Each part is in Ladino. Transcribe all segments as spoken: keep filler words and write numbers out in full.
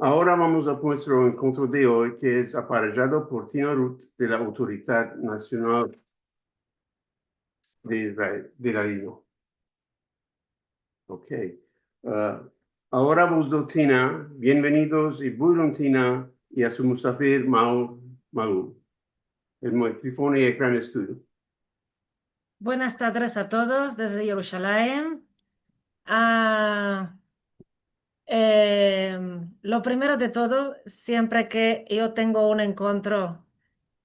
Agora vamos a muestro enkontro de oy, ke es aparejado por Tina Ruth de la Autoridad Nasional de Israel, de Ladino. Ok. Ah, agora vos do Tina, bienvenidos i buyurun Tina i a su musafir Maor Maour. El mikrofon i ekran es tuyo. Buenas tardes a todos desde Yerushalayim. Ah, eh, lo primero de todo, siempre ke yo tengo un enkontro,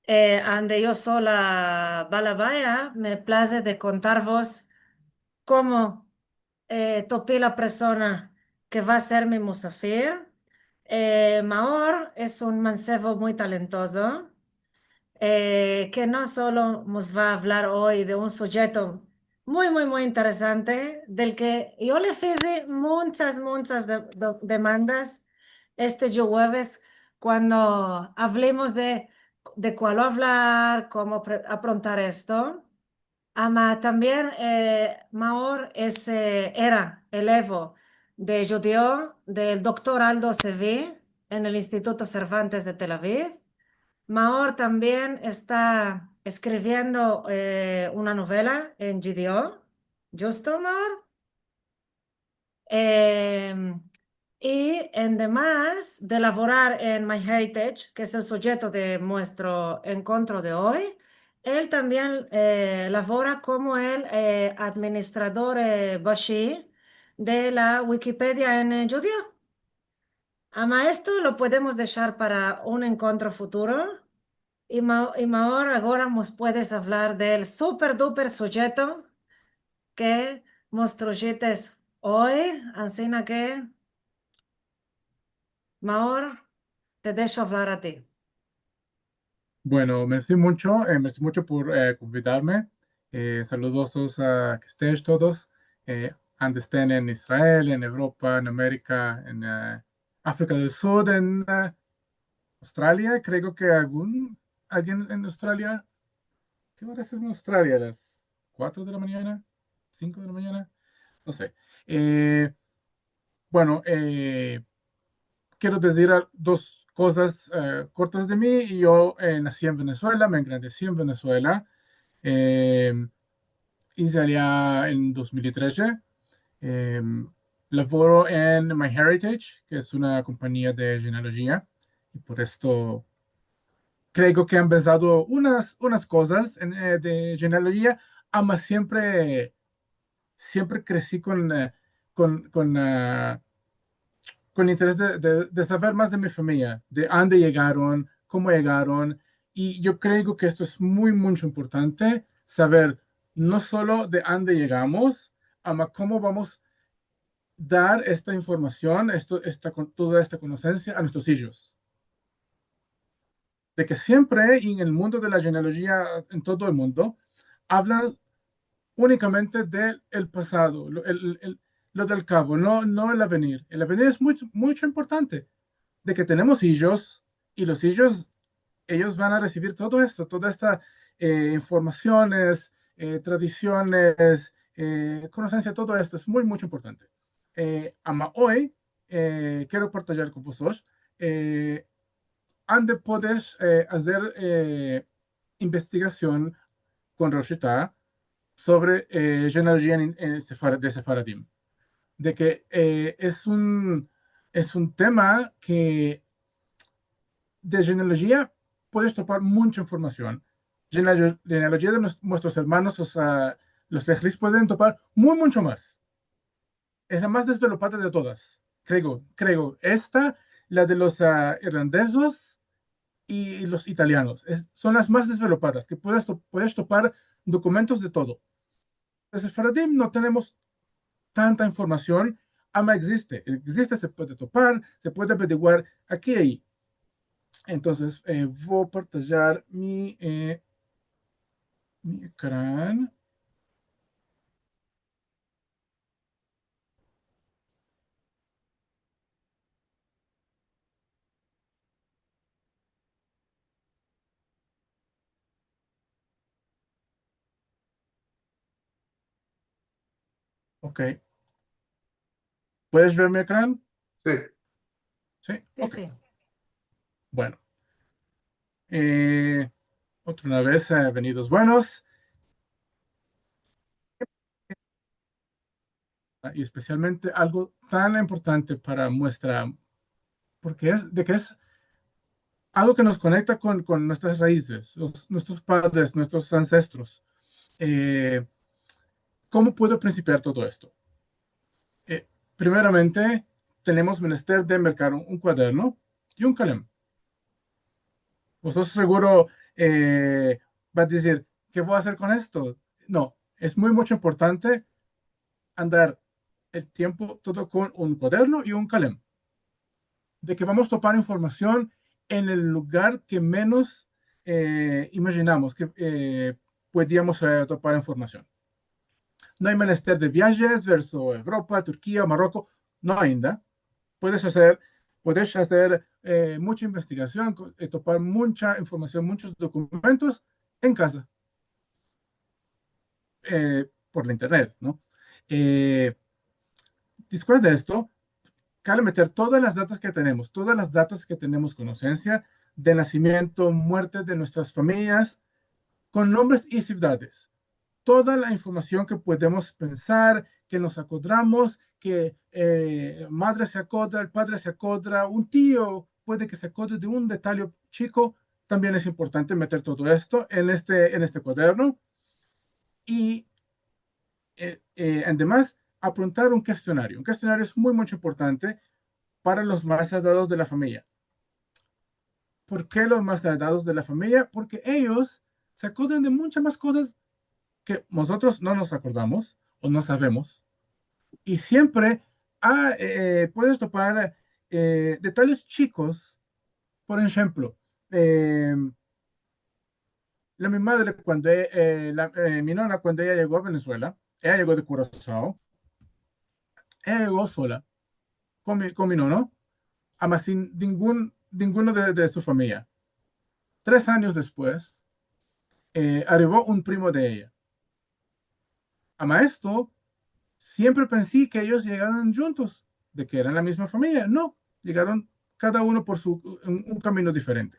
eh, ande yo so la balabaya, me plaze de kontarvos komo eh, topi la persona ke va a ser mi musafir. Eh, Maor es un mansevo muy talentozo, eh, ke no solo mos va a avlar oy de un sujeto muy, muy, muy interesante, del ke yo le fize munchas, munchas de, de, demandas este djueves kuando avlimos de, de kualo avlar, komo pre-, aprontar esto. Ama tambien, eh, Maor es, eh, era elevo de djudio del doktor Aldo Sevi en el Instituto Cervantes de Tel Aviv. Maor tambien esta eskriviendo, eh, una novela en djudio. Djusto, Maor? Em, i en demas de lavorar en MyHeritage, ke es el sujeto de muestro enkontro de oy, el tambien, eh, lavora komo el, eh, administrador, eh, bashi de la Wikipedia en, eh, djudio. Ama esto lo podemos deshar para un enkontro futuro. I Ma-, i Maor, agora mos puedes avlar del super duper sujeto ke mos trushites oy, ansina ke, Maor, te desho avlar a ti. Bueno, mersi muncho, eh, mersi muncho por, eh, konvidarme. Eh, saludos a ke estesh todos, eh, ande esten en Israel, en Evropa, en Amerika, en, eh, Afrika del Sud, en, eh, Australia. Kreo ke algun, alguien en Australia. Ke oras es en Australia? Las kuatro de la manyana? Sinko de la manyana? No se. Eh, bueno, eh, kero dizir al-, dos kozas, eh, kortas de mi. Yo, eh, nasi en Venezuela, me engrandesi en Venezuela. Eh, ize alia en dos mil i tredje. Eh, lavoro en MyHeritage, ke es una kompanyia de jenealojia, i por esto kreo ke han pensado unas, unas kozas en, eh, de jenealojia, ama siempre siempre kresi kon, eh, kon, kon, eh, kon interes de, de, de saver mas de mi famiya, de ande yegaron, komo yegaron, i yo kreo ke esto es muy, muncho importante, saver no solo de ande yegamos, ama komo vamos dar esta informasion, esto, esta kon-, toda esta konosensia a muestros ijos. De ke siempre en el mundo de la jenealojia, en todo el mundo, avlan unikamente del, el pasado, lo, el, el, lo del kavo, no, no el avenir. El avenir es muncho, muncho importante, de ke tenemos ijos, i los ijos, eyos van a resivir todo esto, toda esta, eh, informasiones, eh, tradisiones, eh, konosensia, todo esto es muy, muncho importante. Eh, ama oy, eh, kero partajar kon vosotros, eh, ande puedes, eh, azer, eh, investigasion kon Rosh Yeshiva sovre, eh, jenealojia en, en sefara-, de sefaradim. De ke, eh, es un, es un tema ke de jenealojia puedes topar muncha informasion. Jenealo-, jenealojia de nues-, muestros ermanos, o sea, los Lehlis pueden topar muy, muncho mas. Es la mas desvelopada de todas, kreo, kreo. Esta, la de los, ah, irlandezos i los italianos. Es, son las mas desvelopadas, ke puedes to-, puedes topar dokumentos de todo. Los sefaradim no tenemos tanta informasion, ama egziste, egziste, se puede topar, se puede averiguar aki i ayi. Entonses, eh, vo a partajar mi, eh, mi ekran. Ok. Puedes ver mi ekran? Si. Si? Si, si. Bueno. Eh, otra una vez, eh, venidos buenos. I espesialmente algo tan importante para muestra, porke es, de ke es algo ke mos konekta kon, kon muestras raizes, los, muestros padres, muestros ansestros. Eh, komo puedo prinsipiar todo esto? Eh, primeramente, tenemos menester de merkar un, un kuaderno i un kalem. Vozotros seguro, eh, va a dizir, "Ke vo a azer kon esto?" No, es muy, mucho importante andar el tiempo todo kon un kuaderno i un kalem. De ke vamos a topar informasion en el lugar ke menos, eh, imaginamos ke, eh, pudiamos, eh, topar informasion. No ay menester de viajes, verso Evropa, Turkia, Marruekos, no ainda. Puedes azer, puedes azer, eh, mucha investigasion, ko-, eh, topar mucha informasion, muchos dokumentos en kaza. Eh, por la internet, no? Eh, despues de esto, kale meter todas las datas ke tenemos, todas las datas ke tenemos konosensia de nasimiento, muerte de muestras famiyas, kon nombres i sivdades. Toda la informasion ke podemos pensar, ke mos akodramos, ke, eh, madre se akodra, el padre se akodra, un tio puede ke se akodre de un detalle chiko, tambien es importante meter todo esto en este, en este kuaderno. I, eh, eh, ademas, aprontar un kestionario. Un kestionario es muy, mucho importante para los mas edados de la famiya. Por ke los mas edados de la famiya? Porke eyos se akodran de munchas mas kozas ke mozotros no mos akordamos o no savemos. I siempre, ah, eh, eh, puedes topar, eh, detalyes chikos. Por enshemplo, eh, la, mi madre, kuando e-, eh, la, eh, mi nona, kuando eya yego a Venezuela, eya yego de Kurazao, eya yego sola, kon mi, kon mi nono, ama sin ningun, ninguno de, de su famiya. Tres anyos despues, eh, arivo un primo de eya. Ama esto, siempre pensi ke eyos yegaron djuntos, de ke eran la mizma famiya. No, yegaron kada uno por su, un, un kamino diferente.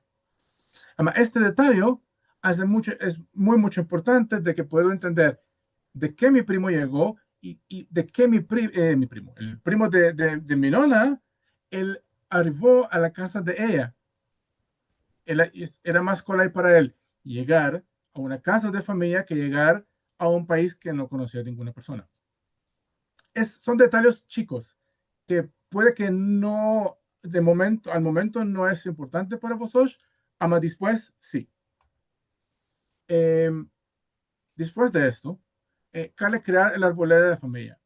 Ama este detalle aze mucho, es muy, mucho importante de ke puedo entender de ke mi primo yego i, i de ke mi pri-, eh, mi primo, el primo de, de, de mi nona, el arivo a la kaza de eya. El, es, era mas kolay para el yegar a una kaza de famiya ke yegar a un pais ke no konosia ninguna persona. Es, son detalyes chikos ke puede ke no, de momento, al momento no es importante para vozotros, ama despues si. Em, despues de esto, eh, kale krear el arbolero de la famiya.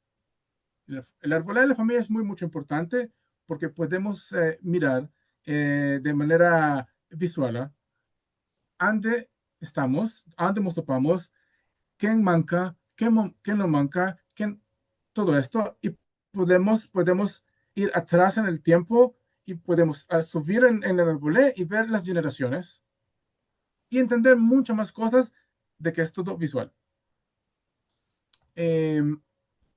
El, el arbolero de la famiya es muy, mucho importante porke podemos, eh, mirar, eh, de manera vizual, ah, ande estamos, ande mos topamos, ken manka, ken mo-, ken no manka, ken, todo esto, i podemos, podemos ir atras en el tiempo i podemos, ah, suvir en, en el arbolé i ver las jenerasiones i entender munchas mas kozas de ke es todo vizual. Em,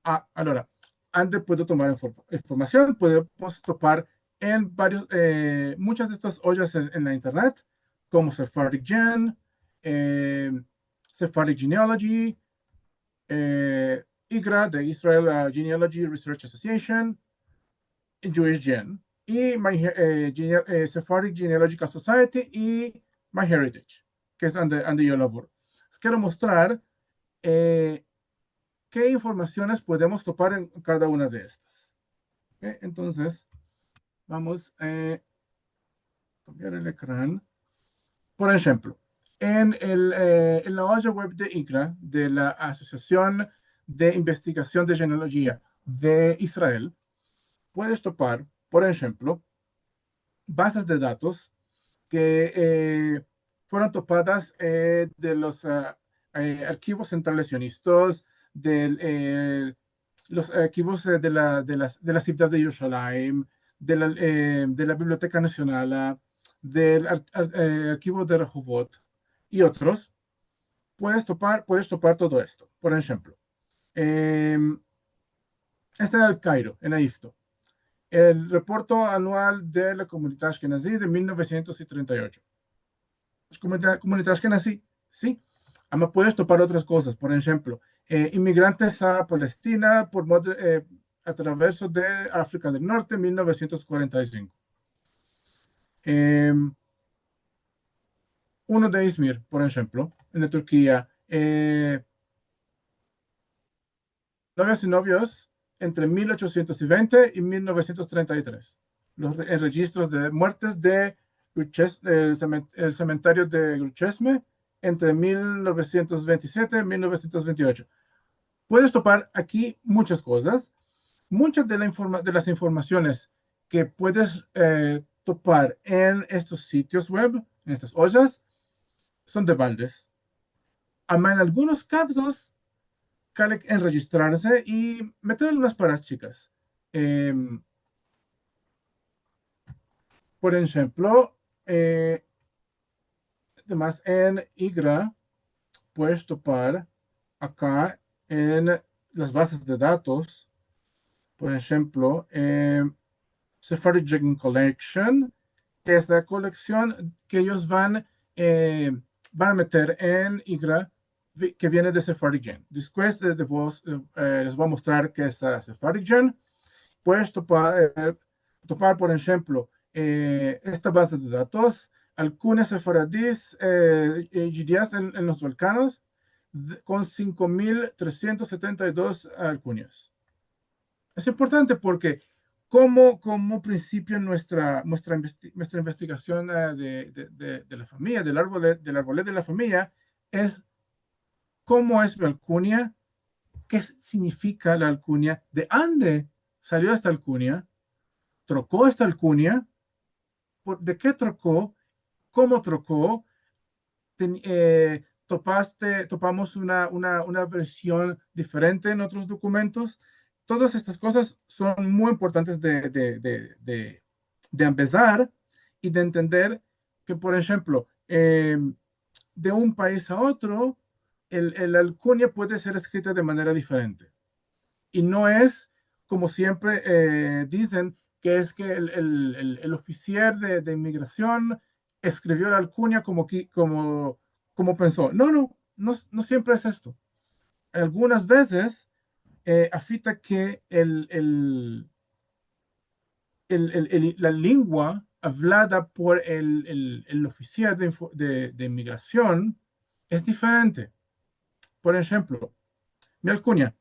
a-, alora, ande puedo tomar infor-, informasion, podemos topar en varios, eh, munchas de estas ojas en, en la internet, komo Sephardic Gen, eh, Sephardic Genealogy, eh, IGRA, de Israel, ah, Genealogy Research Association, Jewish Gen, i My He-, eh, Gene-, eh, Sephardic Genealogical Society i MyHeritage, ke es ande, ande yo lavoro. Les kero mostrar, eh, ke informasiones podemos topar en kada una de estas. Ok, entonses, vamos, eh, kambiar el ekran. Por enshemplo, en el, eh, en la oja web de IGRA, de la Asosiasion de Investigasion de Genealojia de Israel, puedes topar, por enshemplo, bazes de datos ke, eh, fueron topadas, eh, de los, ah, eh, arkivos sentrales sionistas, del, eh, los arkivos, eh, de la, de las, de la sivdad de Yerushalayim, de la, eh, de la Biblioteka Nasional, ah, del ar-, ar-, eh, arkivo de Rehovot i otros, puedes topar, puedes topar todo esto. Por enshemplo, em, este era el Kairo, en Egipto. el reporto anual de la komunidad ashkenazi de mil novesientos i trenta i ocho. Es komunidad, komunidad ashkenazi, si. Ama puedes topar otras kozas. Por enshemplo, eh, imigrantes a Palestina por mod-, eh, a traverso de Afrika del Norte, mil novesientos kuarenta i sinko. Em, uno de Izmir, por enshemplo, en la Turkia, eh, novios i novias entre mil ochosientos i vente i mil novesientos trenta i tres. Los re-, en rejistros de muertes de Gruches-, el semen-, el sementerio de Gruchesme entre mil novesientos ventisiete i mil novesientos ventiocho. Puedes topar aki munchas kozas. Munchas de la informa-, de las informasiones ke puedes, eh, topar en estos sitios web, en estas ojas, son de baldes. Ama en algunos kazos, kale enrejistrarse i meter algunas paras chikas. Em, por enshemplo, eh, demas en IGRA, puedes topar aka en las bazes de datos, por enshemplo, eh, Sephardic Collection, ke es la koleksion ke eyos van, eh, van a meter en IGRA, vi-, ke viene de Sephardic. Despues de, de vos, eh, les vo a mostrar ke es, ah, Sephardic. Puedes topar, eh, topar, por enshemplo, eh, esta baze de datos, alkunyas sefaradis, eh, eh, djudias en, en los Balkanos, de, kon sinko mil tresientos setenta i dos alkunyas. Es importante porke komo, komo prinsipio muestra, muestra investi-, muestra investigasion, eh, de, de, de, de la famiya, del arvol, del arvol de la famiya, es komo es mi alkunya, ke signifika la alkunya, de ande salio esta alkunya, troko esta alkunya, por, de ke troko, komo troko, ten-, eh, topaste, topamos una, una, una version diferente en otros dokumentos. Todas estas kozas son muy importantes de, de, de, de, de empesar i de entender ke, por enshemplo, em, de un pais a otro, el, el alkunya puede ser eskrita de manera diferente. I no es, komo siempre, eh, dizen, ke es ke el, el, el, el ofisier de, de imigrasion eskrivio la alkunya komo ki-, komo, komo penso. No, no, no, no siempre es esto. Algunas vezes, eh, afita ke el, el, el, el, el, la lengua avlada por el, el, el ofisial de info-, de, de imigrasion es diferente. Por enshemplo, mi alkunya.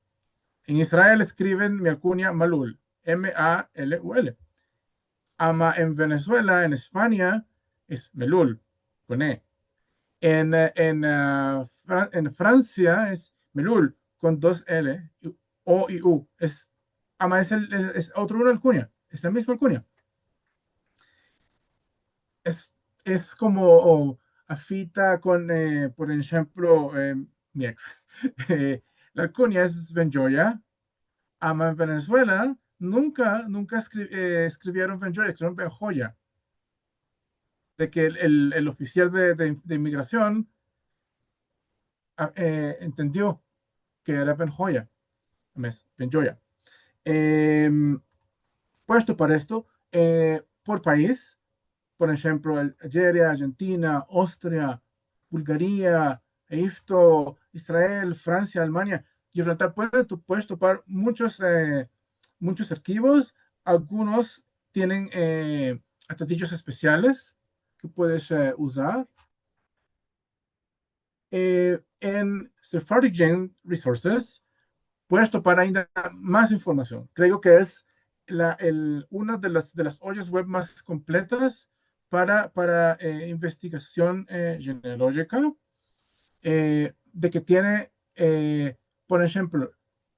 En Israel eskriven mi alkunya Malul, M A L U L. Ama en Venezuela, en Espanya, es Melul, kon E. En, eh, en, ah, Fra-, en Fransia es Melul, kon dos L, i, O i U. Es, ama es el, es, es otro una alkunya, es la mizma alkunya. Es, es komo, o, afita kon, eh, por enshemplo, eh, mi eks. Eh, la alkunya es Benjoya, ama en Venezuela nunka, nunka eskri-, eh, eskrivieron Benjoya, eskrivieron Benjoya. De ke el, el, el ofisial de, de, de imigrasion, ah, eh, entendio ke era Benjoya, en vez Benjoya. Em, puesto para esto, eh, por pais, por enshemplo, el, Aljeria, Arjentina, Austria, Bulgaria, Egipto, Israel, Fransia, Almanya, Gibraltar, puedes, tu puedes topar munchos, eh, munchos arkivos, algunos tienen, eh, atadios espesiales ke puedes, eh, uzar. Eh, en Sephardic Gen Resources puedes topar ainda mas informasion. Kreo ke es la, el, una de las, de las ojas web mas kompletas para, para, eh, investigasion, eh, jenelojika, eh, de ke tiene, eh, por enshemplo,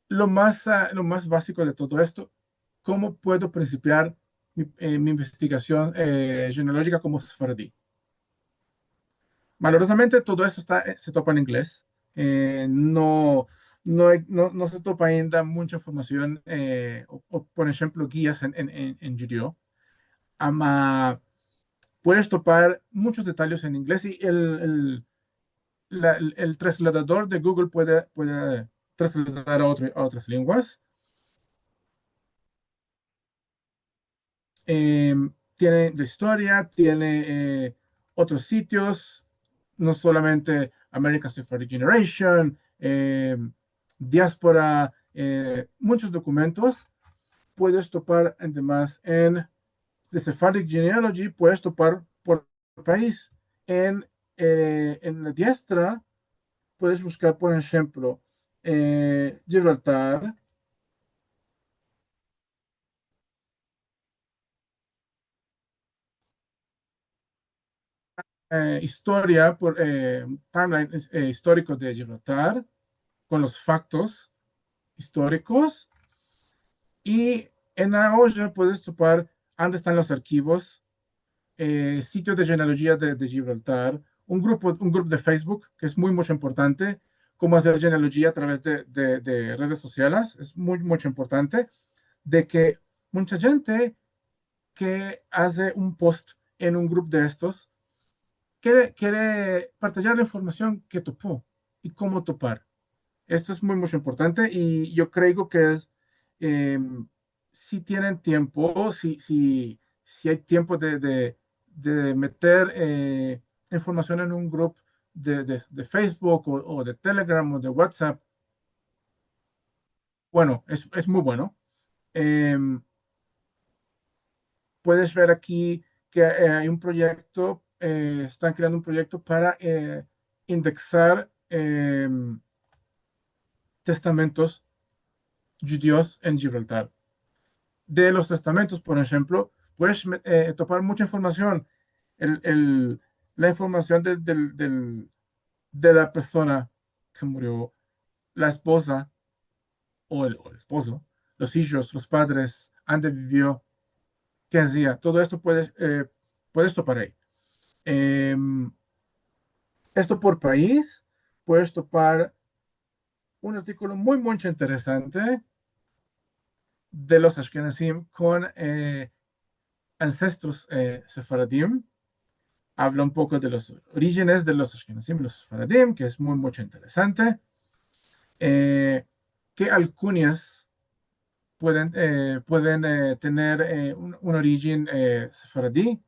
lo mas, ah, lo mas baziko de todo esto, komo puedo prinsipiar mi, eh, mi investigasion, eh, jenelojika komo sefaradi. Malorozamente, todo esto esta, eh, se topa en inglez. Eh, no, no, no, no se topa ainda muncha informasion, eh, o, o, por enshemplo, gias en, en, en, en djudeo. Ama, puedes topar munchos detayes en inglez i el, el, la, el, el trasladador de Google puede, puede trasladar a otro, a otras lenguas. Em, tiene de istoria, tiene, eh, otros sitios, no solamente American Sephardic Generation, em, diaspora, eh, munchos dokumentos. Puedes topar, ademas, en The Sephardic Genealogy, puedes topar por pais. En, eh, en la diestra, puedes bushkar, por enshemplo, eh, Gibraltar, eh, istoria, por, eh, timeline, eh, istoriko de Gibraltar, kon los faktos istorikos. I en la oja puedes topar ande estan los arkivos, eh, sitio de jenealojia de, de Gibraltar, un grupo, un grupo de Facebook ke es muy, muy importante, komo azer jenealojia a traves de, de, de redes sosiales, es muy, muy importante, de ke muncha djente ke aze un post en un grupo de estos, kere, kere partajar la informasion ke topo i komo topar. Esto es muy, muy importante i yo kreo ke es, em, si tienen tiempo, si, si, si ay tiempo de, de, de meter, eh, informasion en un grupo de, de, de Facebook o, o de Telegram o de WhatsApp, bueno, es, es muy bueno. Em, puedes ver aki ke, eh, ay un proyekto, eh, estan kreando un proyekto para, eh, indeksar, em, testamentos djudios en Gibraltar. De los testamentos, por enshemplo, puedes, eh, topar muncha informasion. El, el, la informasion del, del, del, de la persona ke murio, la espoza o el, o el espozo, los ijos, los padres, ande bivio, ke azia, todo esto puedes, eh, puedes topar ayi. Em, esto por pais, puedes topar un artikulo muy, muy interesante de los ashkenazim kon, eh, ansestros, eh, sefaradim. Avla un poko de los orijines de los ashkenazim i los sefaradim, ke es muy, muy interesante. Eh, ke alkunyas pueden, eh, pueden, eh, tener, eh, un, un orijin, eh, sefaradi.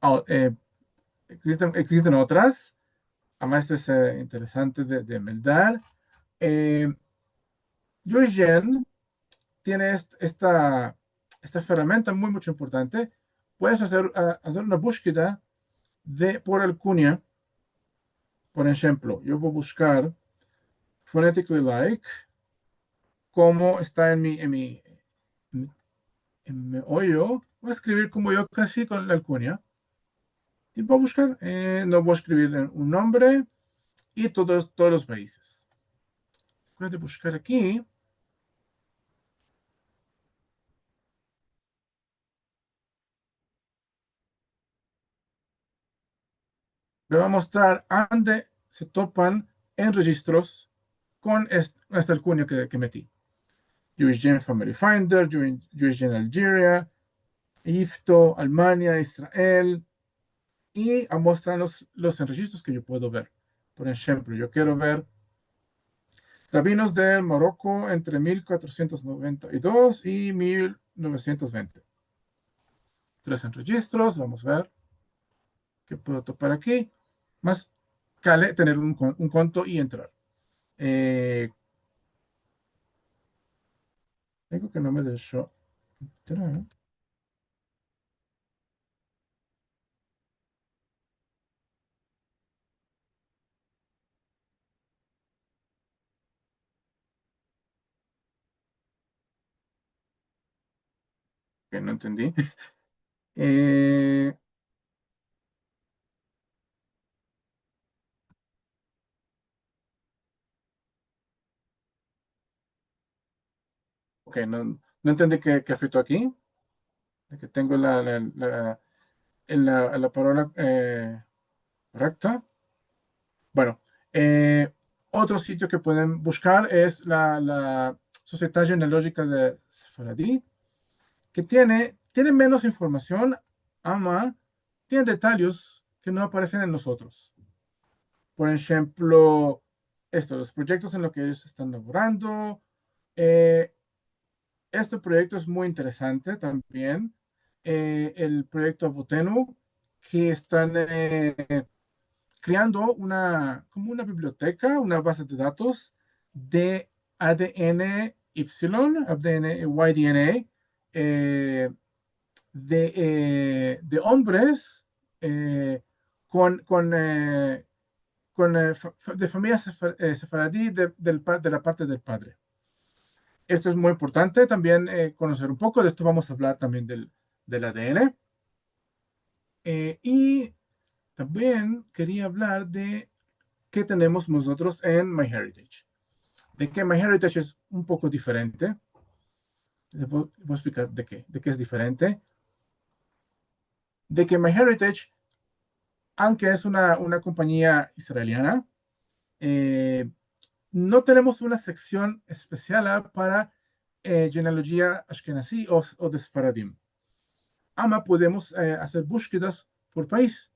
Au-, eh, existen, existen otras. Ademas, es, eh, interesante de, de meldar. Eh, Jewish Gen tiene est-, esta, esta ferramenta muy, muy importante. Puedes azer, a, azer una bushkeda de, por alkunya. Por enshemplo, yo vo bushkar phonetically like, komo esta en mi, en mi, en mi, en mi oyo, vo eskrivir komo yo kresi kon la alkunya. I vo bushkar, eh, no vo eskrivir un nombre i todos, todos los paizes. Puedo bushkar aki. Le vo a mostrar ande se topan en rejistros kon est-, esta alkunya ke, ke meti. Jewish Gen Family Finder, Jewi-, Jewish Gen Algeria, Egipto, Almania, Israel, i a mostrar los, los enrejistros ke yo puedo ver. Por enshemplo, yo kero ver rabinos del Maroko entre mil kuatrosientos noventa i dos i mil novesientos vente. Tres enrejistros, vamos ver ke puedo topar aki. Mas kale tener un kon-, un konto i entrar. Eh, kreo ke no me desho entrar. Ke no entendi. Eh, ok, no, no entendi ke, ke afekto aki. Ke tengo la, la, la, la, la parola, eh, korekta. Bueno, eh, otro sitio ke pueden bushkar es la, la Sociedad Genealógica de Sefaradi, ke tiene, tiene menos informasion, ama tiene detalyes ke no aparesen en los otros. Por enshemplo, esto, los proyektos en lo ke eyos estan lavorando. Eh, este proyekto es muy interesante tambien. eh, el proyekto Avotenu, ke estan, eh, kreando una, komo una biblioteka, una baze de datos de A D N Y, A D N Y D N A, eh, de, eh, de ombres, eh, kon, kon, eh, kon, eh, fa-, fa-, de famiya sefa-, eh, sefaradi de, del pa-, de la parte del padre. Esto es muy importante también, eh, konoser un poko, de esto vamos a avlar tambien del, del A D N. Eh, i tambien keria avlar de ke tenemos mozotros en MyHeritage. De ke MyHeritage es un poko diferente. Le vo, vo a eksplikar de ke, de ke es diferente. De ke MyHeritage, aunke es una, una kompanyia israeliana, eh, no tenemos una seksion espesial, ah, para, eh, jenealojia ashkenazi o, o de sefaradim. Ama podemos, eh, azer bushkedas por pais.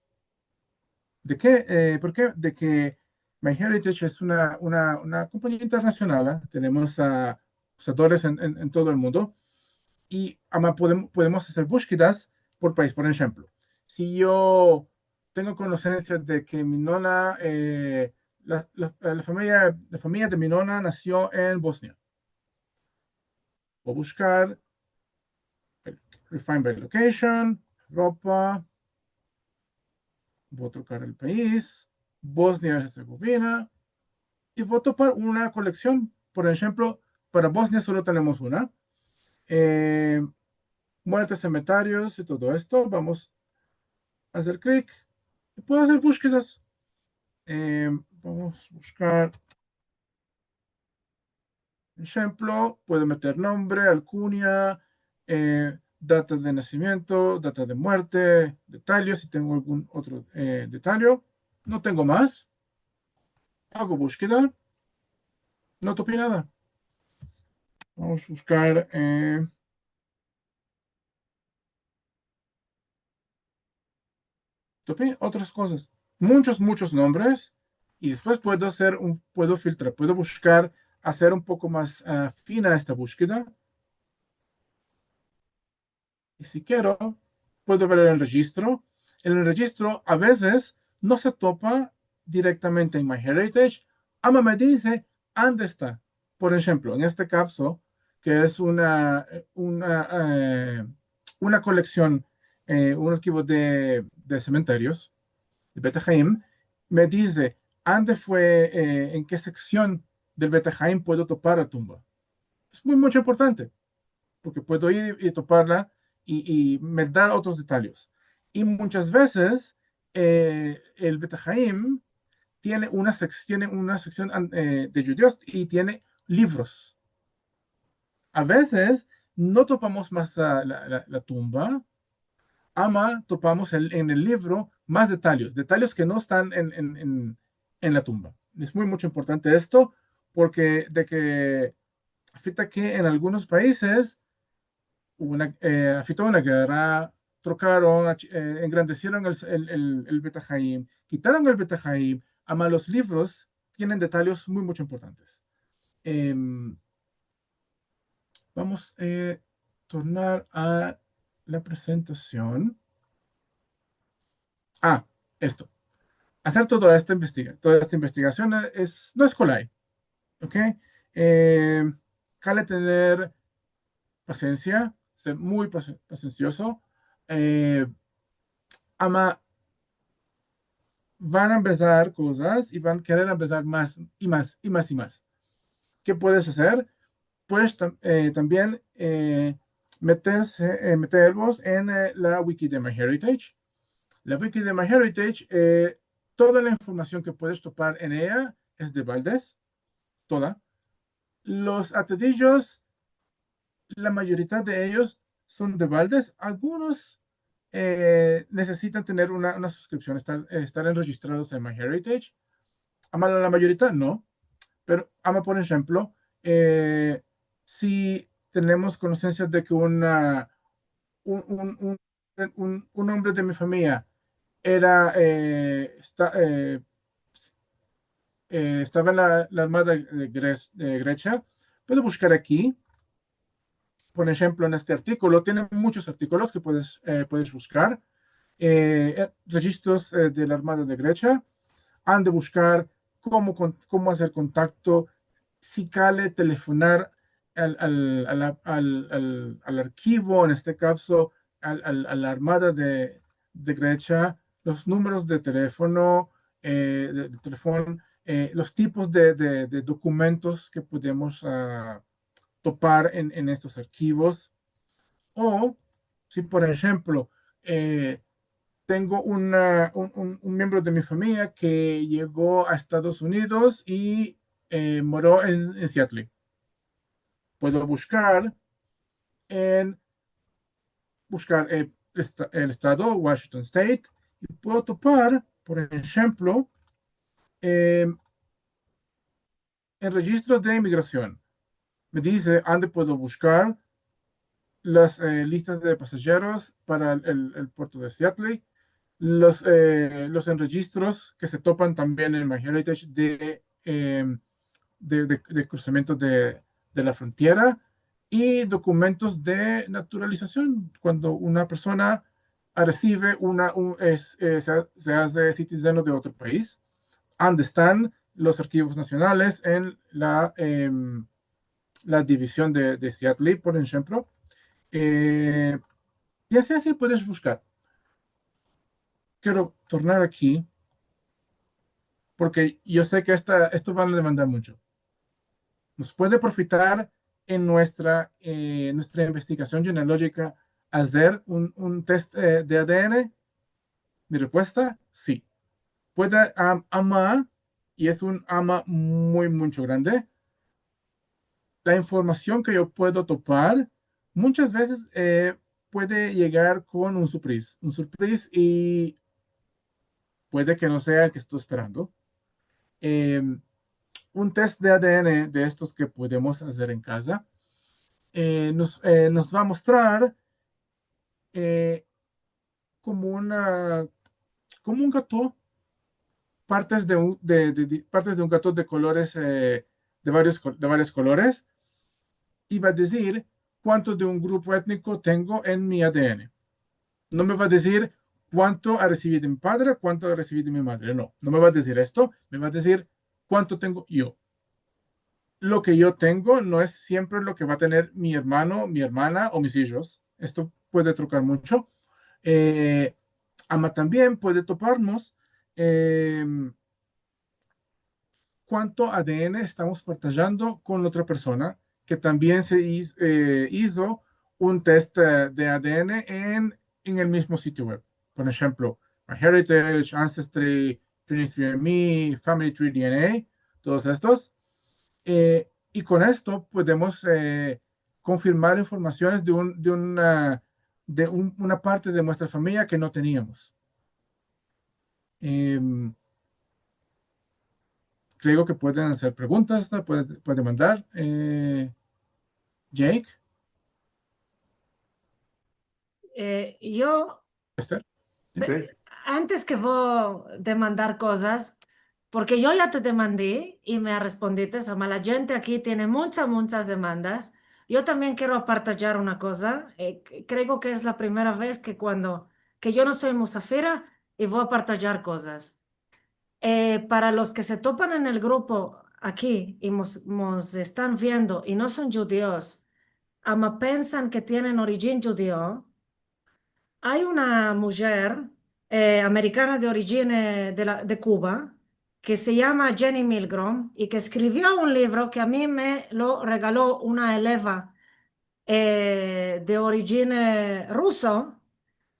De ke, eh, por ke? De ke MyHeritage es una, una, una kompanyia internasional, ah. Tenemos a uzadores en, en, en todo el mundo. I ama podem-, podemos azer bushkedas por pais. Por enshemplo, si yo tengo konosensia de ke mi nona, eh, la, la, la famiya, la famiya de mi nona nasio en Bosnia. Vo a bushkar el Refine by Location, Evropa, vo a trokar el pais, Bosnia-Herzegovina, i vo a topar una koleksion. Por enshemplo, para Bosnia solo tenemos una. Eh, muertes, semeterios i todo esto. Vamos a azer klik i puedo azer bushkedas. Eh, vamos a bushkar Enshemplo, puedo meter nombre, alkunya, eh, data de nasimiento, data de muerte, detalyo, si tengo algun otro, eh, detalyo. No tengo mas. Ago bushkeda. No topi nada. Vamos a bushkar, eh, topi otras kozas. Munchos, munchos nombres. I despues puedo azer un, puedo filtrar, puedo bushkar, azer un poko mas, ah, fina esta bushkeda. I si kero, puedo ver en el rejistro. En el rejistro, a vezes, no se topa direktamente en MyHeritage, ama me dize ande esta. Por enshemplo, en este kavzo, ke es una, eh, una, eh, una koleksion, eh, un arkivo de, de semeterios, de Bet Haim, me dize ande fue, eh, en ke seksion del Bet Haim puedo topar la tumba. Es muy, muncho importante, porke puedo ir i toparla i, i me da otros detalyes. I munchas vezes, eh, el Bet Haim tiene una sek-, tiene una seksion an-, eh, de djudios i tiene livros. A vezes no topamos mas la, la, la, la tumba, ama topamos el, en el livro mas detalyes, detalyes ke no estan en, en, en, en la tumba. Es muy, muncho importante esto, porke de ke afita ke en algunos paizes una, eh, afita una gerra, trokaron, ach-, eh, engrandesieron el, el, el, el Bet Haim, kitaron el Bet Haim, ama los livros tienen detalyes muy, muncho importantes. Em, vamos, eh, tornar a la prezentasion. Ah, esto. Azer toda esta investiga-, toda esta investigasion es, no es kolay, ok? Eh, kale tener pasensia, ser muy pase-, pasensiozo. Eh, ama van a ambezar kozas i van a kerer ambezar mas i mas i mas i mas. Ke puedes azer? Puedes tam-, eh, tambien, eh, meterse, eh, metervos en, eh, la wiki de MyHeritage. La wiki de MyHeritage, eh, toda la informasion ke puedes topar en eya es de baldes, toda. Los atediyos, la mayorita de eyos son de baldes. Algunos, eh, nesesitan tener una, una suskripsion, estar, estar enrejistrados en MyHeritage. Ama la mayorita no. Pero, ama, por enshemplo, eh, si tenemos konosensia de ke una, un, un, un un, un ombre de mi famiya era, eh, esta-, eh, eh, estava en la, la Armada de Gre-, de Gresia, puedo bushkar aki, por enshemplo, en este artikolo, tiene munchos artikolos ke puedes, e, puedes bushkar, e, e, rejistros, e, de la Armada de Gresia, han de bushkar komo kon-, komo azer kontakto, si kale telefonar al, al, al, al, al, al arkivo, en este kavzo, al, al, a la Armada de, de Gresia, los numeros de telefono, e, de, de telefon, e, los tipos de, de, de dokumentos ke podemos, a, topar en, en estos arkivos. O si, por enshemplo, e, tengo una, un, un, un miembro de mi famiya ke yego a Estados Unidos i, e, moro en, en Seattle. Puedo bushkar en, bushkar, e, esta-, el estado, Washington State, i puedo topar, por enshemplo, e, en rejistros de imigrasion. Me dize ande puedo bushkar las, e, listas de pasajeros para el, el, el puerto de Seattle, los, e, los en rejistros ke se topan tambien en MyHeritage de, e, de, de, de kruzamiento de, de la frontiera i dokumentos de naturalizasion, kuando una persona resive una, un, es, e, se, se aze sitizeno de otro pais, ande estan los arkivos nasionales en la, em, la divizion de, de Seattle, por enshemplo. E, i ansi, ansi puedes bushkar. Kero tornar aki, porke yo se ke esta, esto van a demandar muncho. Mos puede profitar en muestra, e, muestra investigasion jenealojika azer un, un test, e, de A D N? Mi repuesta, si. Puede, am-, ama, i es un ama muy, muncho grande, la informasion ke yo puedo topar, munchas vezes, e, puede yegar kon un surpriz, un surpriz i puede ke no sea el ke esto esperando. Em, un test de A D N de estos ke podemos azer en kaza, e, mos, e, mos va a mostrar, e, komo una, komo un gato, partes de un, de, de, de, partes de un gato de kolores, e, de varios ko-, de varios kolores, i va a dizir kuanto de un grupo etniko tengo en mi A D N. No me va a dizir kuanto a resivido de mi padre, kuanto a resivido de mi madre. No, no me va a dizir esto. Me va a dizir kuanto tengo yo. Lo ke yo tengo no es siempre lo ke va a tener mi ermano, mi ermana o mis ijos. Esto puede trokar muncho. E, ama tambien puede toparmos, em, kuanto A D N estamos partajando kon otra persona ke tambien se iz-, e, izo un test, e, de A D N en, en el mizmo sitio web. Por enshemplo, MyHeritage, Ancestry, twenty-three and me, Family Tree D N A, todos estos. E, i kon esto podemos, e, konfirmar informasiones de un, de una, de un, una parte de muestra famiya ke no teniamos. Em, kreo ke pueden azer preguntas, no? Puede, puede mandar, e, Jake. E, yo, Esther? Pe-, antes ke vo demandar kozas, porke yo ya te demandi i me respondites, ama la djente aki tiene munchas, munchas demandas. Yo tambien kero partajar una koza. E, k-, kreo ke es la primera vez ke kuando, ke yo no so musafira i vo partajar kozas. E, para los ke se topan en el grupo aki i mos, mos estan viendo i no son djudios, ama pensan ke tienen orijin djudio, ay una mujer, e, amerikana de orijin, e, de la, de Kuba, ke se yama Jenny Milgrom i ke eskrivio un livro ke a mi me lo regalo una eleva, e, de orijin, e, ruso,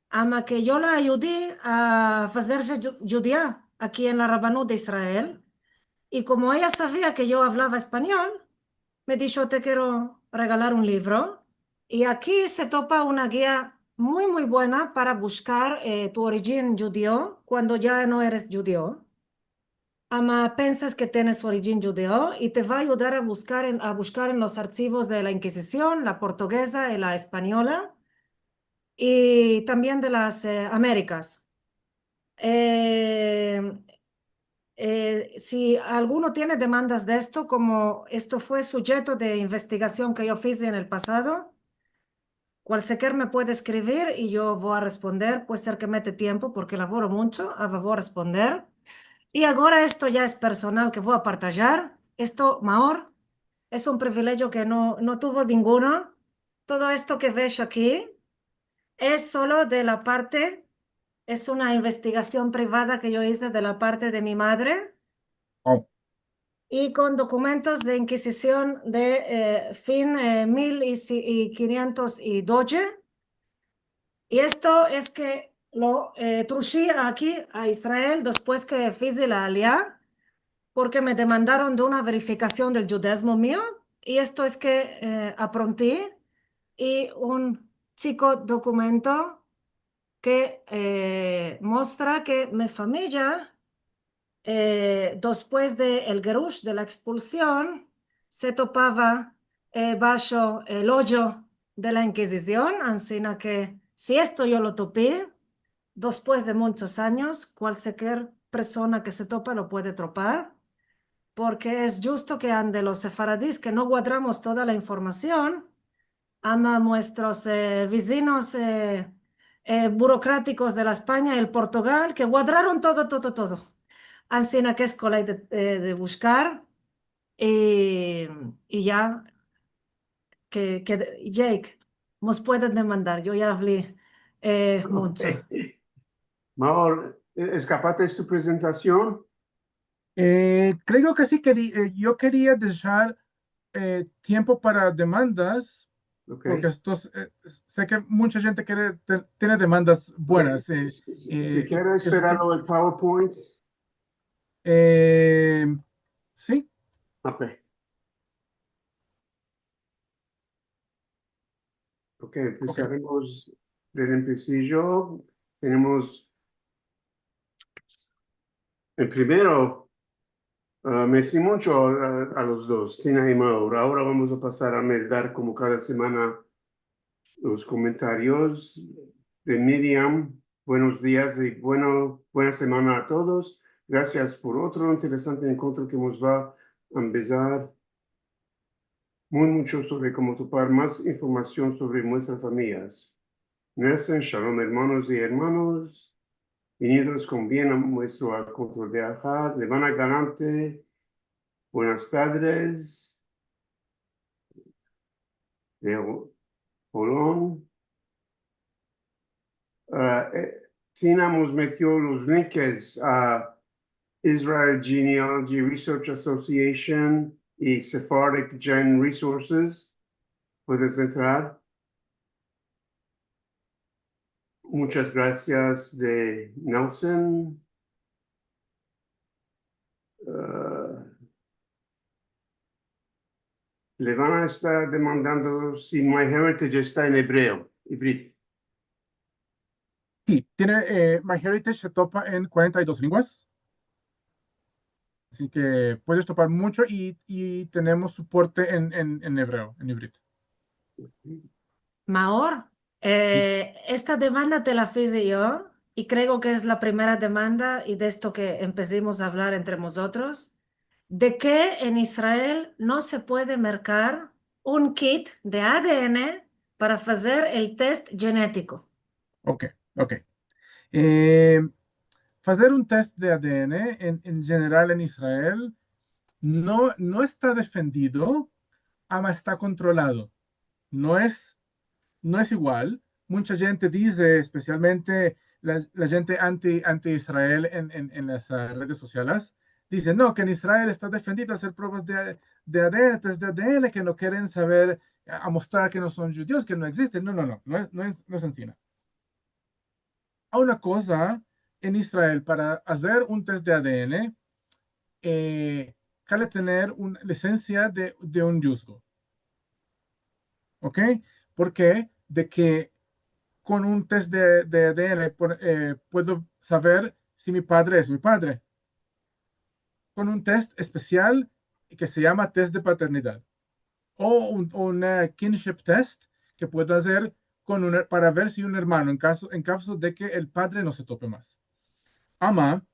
ama ke yo la ayudi a fazerse dju-, djudia aki en la Rabanut de Israel, i komo eya savia ke yo avlava espanyol, me disho, "Te kero regalar un livro", i aki se topa una gia muy, muy buena para bushkar, e, tu orijin djudio kuando ya no eres djudio. Ama pensas ke tienes orijin djudio i te va a ayudar a bushkar en, a bushkar en los archivos de la Inkisision, la portugeza i la espanyola, i tambien de las, e, Amerikas. E, e, si alguno tiene demandas de esto, komo esto fue sujeto de investigasion ke yo fize en el pasado, Kualsiker me puede eskrivir i yo vo a responder. Puede ser ke mete tiempo porke lavoro muncho, ava vo a responder. I agora esto ya es personal ke vo a partajar. Esto, Maor, es un privilegio ke no, no tuvo ninguno. Todo esto ke ves aki es solo de la parte, es una investigasion privada ke yo ize de la parte de mi madre. Oh. I kon dokumentos de inkizisyon de, eh, fin, eh, mil i si-, i kinyentos i doje. I esto es ke lo, eh, trushi aki a Israel despues ke fizi la alia, porke me demandaron de una verifikasion del djudezmo mio, i esto es ke, eh, apronti i un chiko dokumento ke, eh, mostra ke mi famiya, eh, despues de el gerush, de la ekspulsion, se topava, eh, basho el ojo de la Inkizisyon, ansina ke si esto yo lo topi, despues de munchos anyos, kualsiker persona ke se topa lo puede topar, porke es djusto ke ande los sefaradis ke no guadramos toda la informasion, ama muestros, eh, vizinos, eh, eh, burokratikos de la Espanya i el Portugal, ke guadraron todo, todo, todo. Ansina ke es kolay de, de, de bushkar, i, i ya, ke, ke, Jake, mos pueden demandar, yo ya avli, eh, muncho. Maor, e-, eskapaste tu prezentasion? Eh, kreo ke si, keri-, eh, yo keria deshar, eh, tiempo para demandas, Ok. porke estos, eh, se ke muncha djente kere, te-, tiene demandas buenas, Ok. eh, Si, si, eh, si keres es ke serrar el PowerPoint. Eh, si. Ok. Ok, empesaremos del empesijo. Tenemos, en primero, ah, mersi muncho a, a los dos, Tina i Maor. Agora vamos a pasar a meldar, komo kada semana, los komentarios de Miriam. Buenos dias i bueno, buena semana a todos. Grasias por otro interesante enkontro ke mos va a ambezar muy muncho sovre komo topar mas informasion sovre muestras famiyas. Nelson, shalom, ermanos i ermanas. Vinidos kon bien a muestro enkontro de Ahad. Levana Galante, buenas tardes. De Ho-, Holon. Ah, eh, Tina mos metio los links a Israel Genealogy Research Association i Sephardic Gen Resources. Puedes entrar. Munchas grasias de Nelson. Ah, Levana esta demandando si MyHeritage esta en ebreo, ivrit. Si, tiene, eh, MyHeritage se topa en kuarenta i dos lenguas. Ansi ke puedes topar muncho i, i tenemos soporte en, en, en ebreo, en ivrit. Maor, si, eh, esta demanda te la fizi yo, i kreo ke es la primera demanda, i de esto ke empesimos a avlar entre mozotros, de ke en Israel no se puede merkar un kit de A D N para fazer el test genetiko. Ok, ok. Eh, fazer un test de A D N en, en jeneral en Israel no, no esta defendido, ama esta kontrolado. No es, no es igual. Muncha djente dize, espesialmente la, la djente anti, anti-Israel en, en, en las, ah, redes sosiales, dize, no, ke en Israel esta defendido azer provas de, de A D N, test de A D N, ke no keren saver, a, a mostrar ke no son djudios, ke no egzisten. No, no, no, no es, no es, no es ansina. Ay una koza en Israel, para azer un test de A D N, eh, kale tener un lisensia de, de un djuzgo. Ok? Porke de ke kon un test de, de A D N por-, eh, puedo saver si mi padre es mi padre. Kon un test espesial ke se yama test de paternidad. O un, o un, eh, kinship test ke puedo azer kon un her-, para ver si un ermano, en kazo, en kazo de ke el padre no se tope mas. Ama,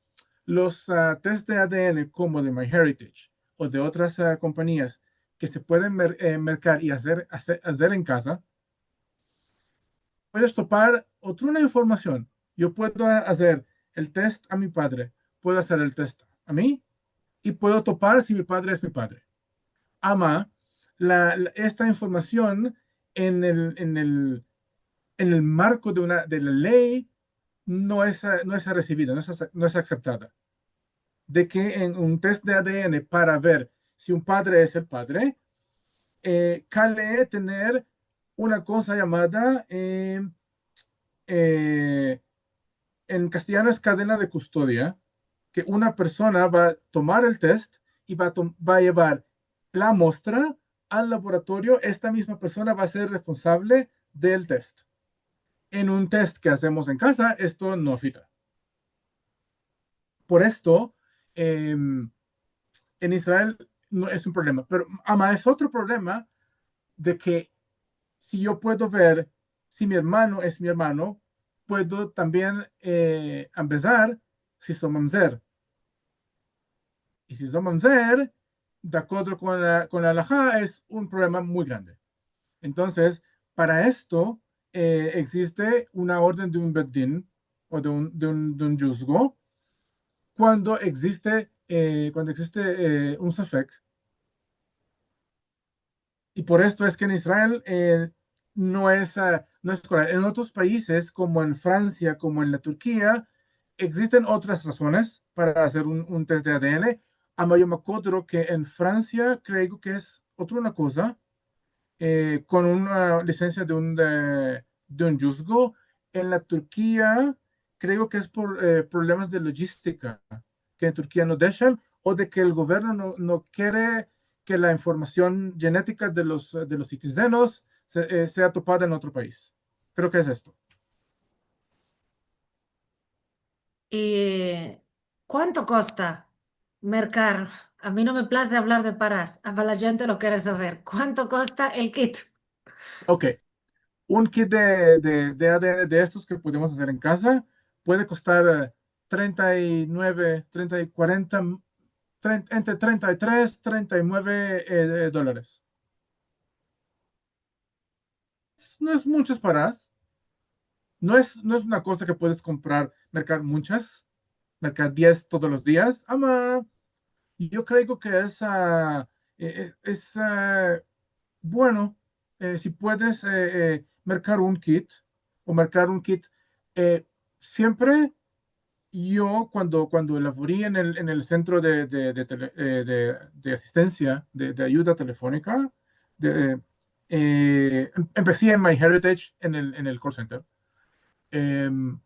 los, ah, test de A D N komo de MyHeritage o de otras, ah, kompanias ke se pueden mer-, eh, merkar i azer, azer, azer en kaza, puedes topar otruna informasion. Yo puedo azer el test a mi padre, puedo azer el test a mi, i puedo topar si mi padre es mi padre. Ama, la, la, esta informasion en el, en el, en el marko de una, de la ley no es, eh, no es resivida, no es ace-, no es aseptada. De ke en un test de A D N para ver si un padre es el padre, eh, kale tener una koza yamada, eh, eh, en kastelyano es kadena de kustodia, ke una persona va a tomar el test i va a tom-, va a yevar la mostra al laboratorio, esta mizma persona va a ser responsable del test. En un test ke azemos en kaza, esto no afita. Por esto, em, en Israel no es un problema. Pero, ama, es otro problema de ke si yo puedo ver si mi ermano es mi ermano, puedo tambien, eh, ambezar si so mamzer. I si so mamzer, de akodro kon la, kon la alaha, es un problema muy grande. Entonses, para esto, eh, existe una orden de un bet din o de un, de un, de un djuzgo kuando existe, eh, kuando existe, eh, un sefek. I por esto es ke en Israel, eh, no es, ah, no es koral. En otros paizes, komo en Fransia, komo en la Turkia, existen otras razones para azer un, un test de A D N. Ama, yo me akodro ke en Fransia kreo ke es otra una koza, eh, kon una lisensia de un, de, de un djuzgo. En la Turkia, kreo ke es por, eh, problemas de lojistika, ke en Turkia no deshan, o de ke el governo no, no kere ke la informasion djenetika de los, de los sitizenos se, eh, sea topada en otro paiz. Kreo ke es esto. I kuanto kosta merkar? A mi no me plaze avlar de paras, ama la djente lo kere saver. Kuanto kosta el kit? Ok. Un kit de, de, de A D N de estos ke podemos azer en kaza puede kostar, eh, trenta i nueve, trenta i kuarenta, tren-, entre trenta i tres, trenta i nueve, eh, dolares. No es munchas paras. No es, no es una koza ke puedes komprar, merkar munchas, merkar diez todos los dias. Ama, yo kreo ke es, ah, eh, eh, es, ah, bueno, eh, si puedes, eh, eh, merkar un kit, o merkar un kit, eh, siempre yo kuando, kuando lavori en el, en el sentro de, de, de tele-, eh, de, de asistensia, de, de ayuda telefonika, de, eh, em-, empesi en MyHeritage en el, en el call center. Em,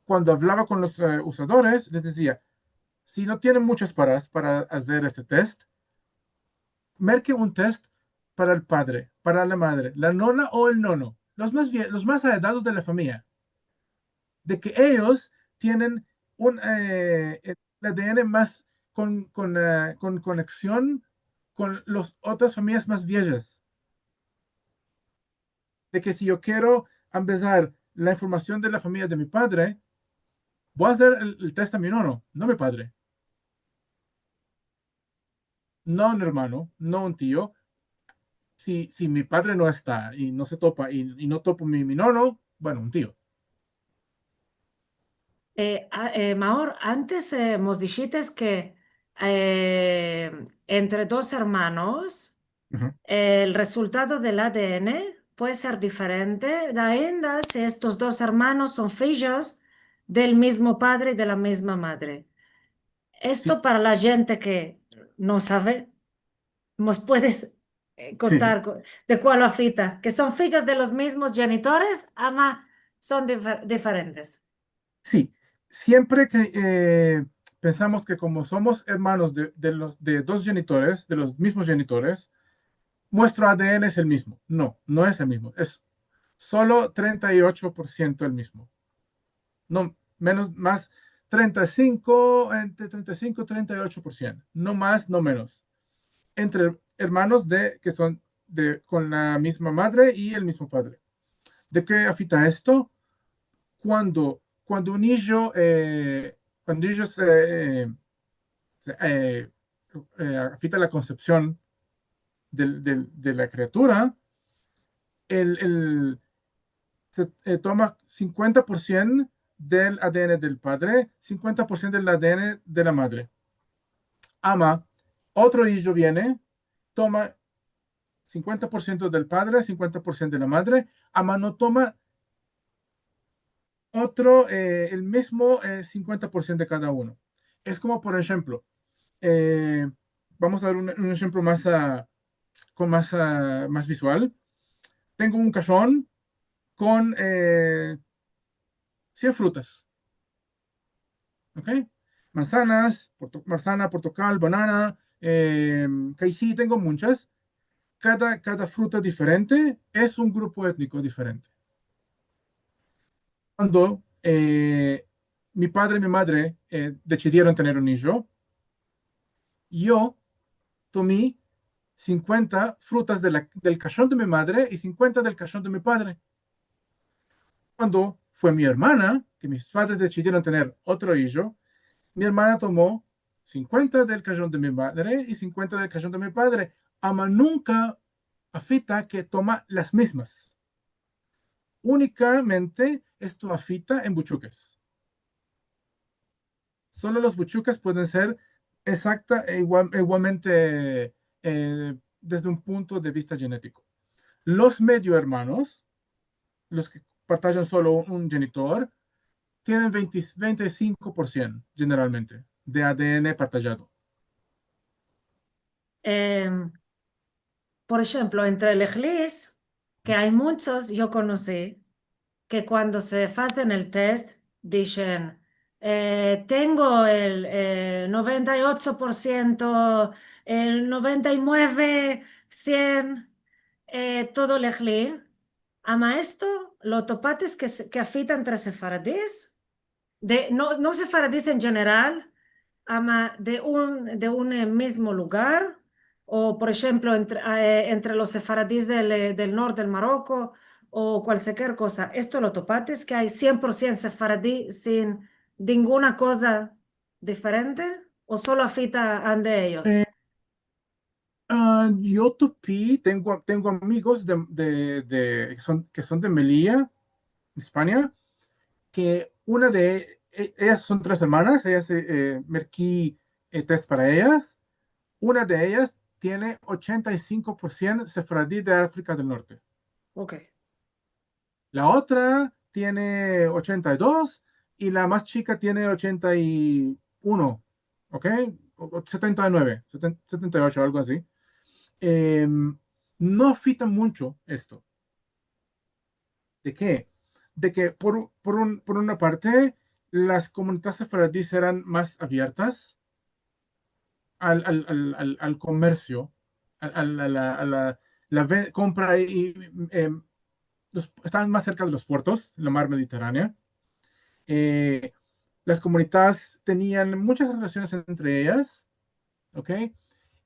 kuando avlava kon los, eh, uzadores, les dizia, si no tienen munchas paras para azer este test, merke un test para el padre, para la madre, la nona o el nono, los mas vie-, los mas aedados de la famiya, de ke eyos tienen un, eh, el A D N mas kon, kon, eh, kon koneksion kon los otras famiyas mas viejas. De ke si yo kero ambezar la informasion de la famiya de mi padre, vo a azer el, el test a mi nono, no mi padre. No un ermano, no un tio. Si, si mi padre no esta i no se topa i, i no topo mi, mi nono, bueno, un tio. Eh, a, eh, Maor, antes, eh, mos dishites ke, eh, entre dos ermanos, el rezultado del A D N puede ser diferente, ainda si estos dos ermanos son fijos del mizmo padre i de la mizma madre. Esto para la djente ke no save, mos puedes, eh, kontar de kualo afita, ke son fijos de los mizmos djenitores, ama son difer-, diferentes. Si, siempre ke, eh, pensamos ke komo somos ermanos de, de los, de dos djenitores, de los mizmos djenitores, muestro A D N es el mizmo. No, no es el mizmo. Es solo trenta i ocho por siento el mizmo. No, menos, mas trenta i sinko, entre trenta i sinko i trenta i ocho por siento. No mas, no menos. Entre ermanos de, ke son de, kon la mizma madre i el mizmo padre. De ke afita esto? Kuando, kuando un ijo, eh, kuando un ijo se, eh, se, eh, eh, afita la konsepsion del, del, de la kriatura, el, el, te- eh, toma sinkuenta por sien del A D N del padre, sinkuenta por sien del A D N de la madre. Ama, otro ijo viene, toma sinkuenta por sien del padre, sinkuenta por sien de la madre, ama no toma otro, eh, el mizmo, eh, sinkuenta por sien de kada uno. Es komo, por enshemplo, eh, vamos a dar un, un enshemplo mas, ah, kon mas, ah, mas vizual. Tengo un kashon kon, eh, sien frutas. ¿Ok? Manzanas, porto- manzana, portokal, banana, eh, kaisi, tengo munchas. Kada, kada fruta diferente es un grupo etniko diferente. Kuando, eh, mi padre i mi madre, eh, desidieron tener un ijo, yo tomi sinkuenta frutas de la- del kashon de mi madre i sinkuenta del kashon de mi padre. Kuando fue mi ermana, ke mis padres desidieron tener otro ijo, mi ermana tomo sinkuenta del kashon de mi madre i sinkuenta del kashon de mi padre. Ama nunka afita ke toma las mizmas. Unikamente esto afita en buchukes. Solo los buchukes pueden ser eksakta e igual- igualmente, eh, desde un punto de vista genetiko. Los medio ermanos, los ke partajen solo un, un jenitor, tienen vente, vente i sinko por sien, jeneralmente, de A D N partajado. Em, por enshemplo, entre el ehlis, ke ay munchos, yo konosi ke kuando se azen el test, dizen, eh, "Tengo el, eh, noventa i ocho por siento, el noventa i mueve, sien, eh, todo el ehli." Ama esto lo topates ke se- ke afita entre sefaradis, de, no, no sefaradis en jeneral, ama de un, de un, eh, mizmo lugar, o, por enshemplo, entre, eh, entre los sefaradis del, eh, del norte del Maroko, o kualkier koza. Esto lo topates ke ay sien por sien sefaradi sin ninguna koza diferente, o solo afita ande eyos? Eh, ah, yo topi, tengo, tengo amigos de, de, de, ke son, ke son de Melilla, Espanya, ke una de e- eyas son tres ermanas, eyas, eh, eh, merki, eh, test para eyas. Una de eyas tiene ochenta i sinko por sien sefaradi de Afrika del Norte. Ok. La otra tiene ochenta i dos i la mas chika tiene ochenta i uno, ¿ok? O- o setenta i nueve, seten- setenta i ocho, algo asi. Em, no afita muncho esto. ¿De ke? De ke, por, por un, por una parte, las komunidades sefaradis eran mas aviertas al, al, al, al, al komersio, al, al, a la, a la, la ve- kompra i, em, los- estavan mas serka de los puertos, la mar Mediterranea. Eh, las komunidades tenian munchas relasiones entre eyas, ¿ok?